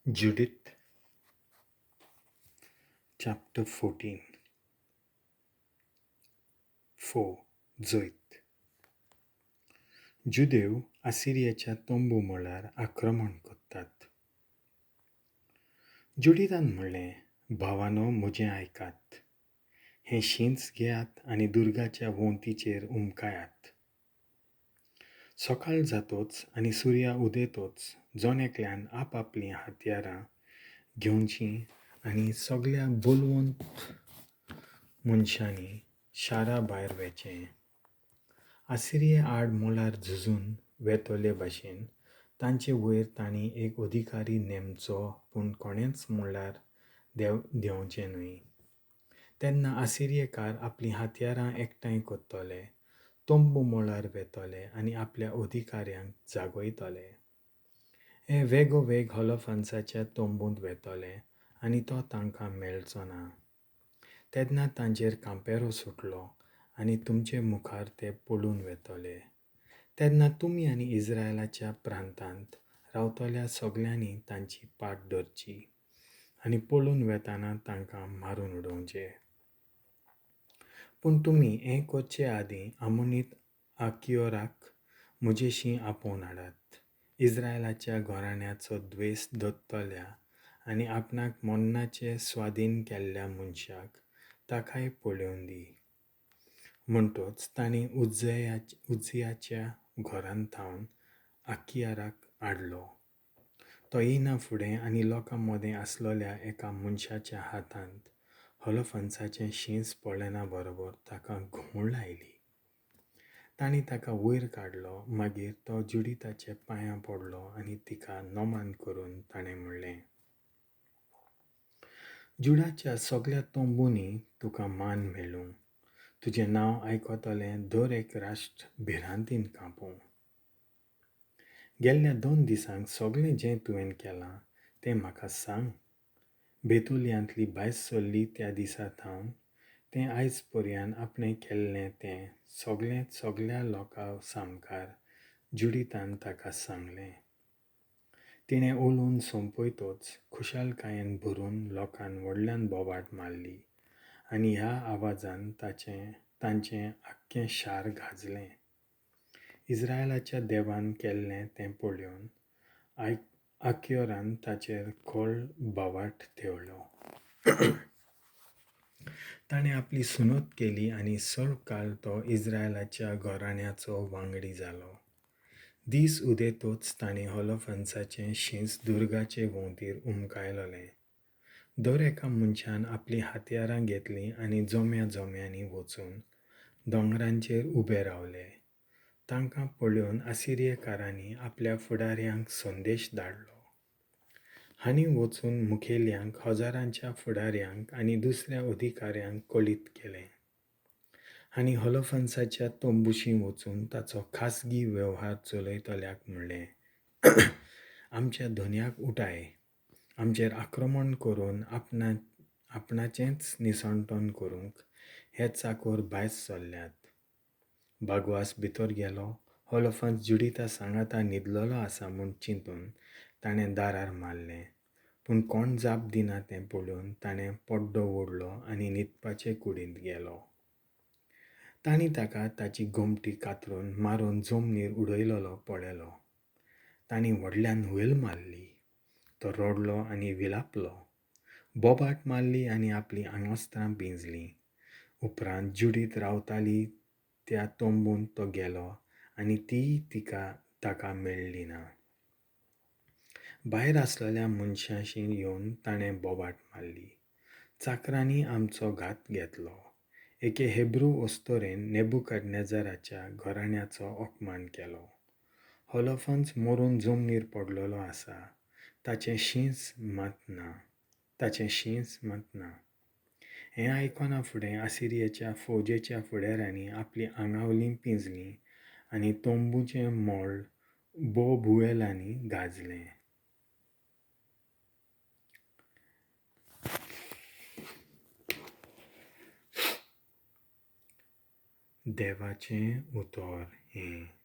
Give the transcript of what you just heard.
Judith chapter 14. 4. जैत. जुदेव आसिरियाच्या तंबू मळार आक्रमण करतात. जुडितान म्हणलें, भावानो, म्हजें आयकात. हें शींच घेयात आनी दुर्गाच्या वोंतीचेर उमकायात. सकाळ जातोच आनी सुर्या उदेतोच जण एकल्यान आपआपलीं हत्यारां घेवचीं आनी सगल्या बलवंत मनशांनी शारा भायर वेचें. आसिरिये आड मळार झुजून वेतले भाशेन तांचे वयर तांणी एक अधिकारी नेमचो, पूण कोणेंच मळार देंवचें न्हय. तेन्ना आसिरियेकार आपलीं हत्यारां एकठांय करतले, तंबू मळार वेतले आनी आपल्या अधिकाऱ्यांक जागयतले. हे वेगोवेग होलोफन्साच्या तंबूंत वेतले आनी तो तांकां मेळचो ना. तेन्ना तांचेर कांपेरो सुटलो आनी तुमचे मुखार ते पळून वेतले. तेन्ना तुमी आनी इस्रायलाच्या प्रांतांत रावतल्या सगल्यांनी तांची पाट धरची आनी पळून वेताना तांकां मारून उडोवचें. पूण तुमी हें करचे आदीं आमोनीत आकियोराक म्हजेशीं आपोवन हाडात. इस्रायलाच्या घराण्याचो द्वेस दत्तल्या आनी आपणाक मरणाचे स्वाधीन केल्ल्या मनशाक ताकाय पळोवन दी. म्हणटच तांणी उज्जयाच्या घरांत थावन आकियाराक हाडलो. तो येयना फुडें आनी लोकां मदें आसलेल्या एका मनशाच्या हातांत होलोफन्साचें शींस पळयना बरोबर ताका घुंवळ आयली. तांणी ताका वयर काडलो. मागीर तो जुडिताच्या पांयां पडलो आनी तिका नमन करून ताणें म्हणलें, जुडाच्या सगल्या तंबूंनी तुका मान मेळूं. तुजें नांव आयकतलें दर एक राष्ट्र भिरांतीन कांपूं. गेल्ल्या 2 दिसांक सगळें जें तुवें केलां तें म्हाका सांग. बेतुल्यांतली भायर सरली त्या दिसा थावन तें आयज पर्यान आपणें केल्लें तें सगळें सगल्या लोकां सामकार जुडितान ताका सांगलें. तिणें उलोवन सोंपयतोच खुशालकायेन भरून लोकान व्हडल्यान बोबाट मारली आनी ह्या आवाजान तांचें आख्खें शार गाजलें. इस्रायलाच्या देवान केल्लें तें पळोवन आकियोरान ताचेर खोल बोवाट थेवलो. ताणें आपली सुनत केली आनी सर्वकाळ तो इस्रायलाच्या घराण्याचो वांगडी जालो. दीस उदेतोच ताणें होलोफन्साचें शींस दुर्गाचे वोंतीर उमकायलोलें. दर एका मनशान आपलीं हत्यारां घेतलीं आनी जम्या जम्यांनी वचून दोंगरांचेर उबे रावले. तांकां पळोवन आसिरियेकारांनी आपल्या फुडाऱ्यांक संदेश धाडलो. हांणी वचून मुखेल्यांक, हजारांच्या फुडाऱ्यांक आनी दुसऱ्या अधिकाऱ्यांक कळीत केलें. आनी होलोफन्साच्या तंबूशी वचून ताचो खासगी वेव्हार चलयतल्याक म्हणलें, आमच्या धनयाक उठाय, आमचेर आक्रमण करून आपणाचेंच निसणटण करूंक हे चाकोर भायर सरल्यात. बागवास भितर गेलो. होलोफन्स जुडिता सांगाता न्हिदलेलो आसा म्हूण चिंतून ताणें दारार मारलें, पूण कोण जाप दिना तें पळोवन ताणें पड्डो ओडलो आनी न्हिदपाचे कुडींत गेलो. तांणी ताका ताची गोमटी कातरून मारून जमनीर उडयलेलो पळयलो. तांणी व्हडल्यान हुयल मारली. तो रडलो आनी विलापलो. बोबाट मारली आनी आपलीं आंगवस्त्रां पिंजलीं. उपरांत जुडीत रावताली त्या तंबूंत तो गेलो आनी तीय ताका मेळ्ळी ना. भायर आसलेल्या मनशाशी येवन ताणें बोबाट मारली, चाकरांनी आमचो घात घेतलो. एके हेब्रू अस्तोरेन नेबुकदनेजराच्या घराण्याचो अपमान केलो. होलोफन्स मरून जमनीर पडलेलो आसा, ताचें शींस मात ना, ताचें शींस मात ना. हें आयकना फुडें आसिरियेच्या फौजेच्या फुडाऱ्यांनी आपलीं आंगावलीं पिंजलीं आनी तंबूचें मळ बोबुवेलांनी गाजलें. देवाचें उतर हें.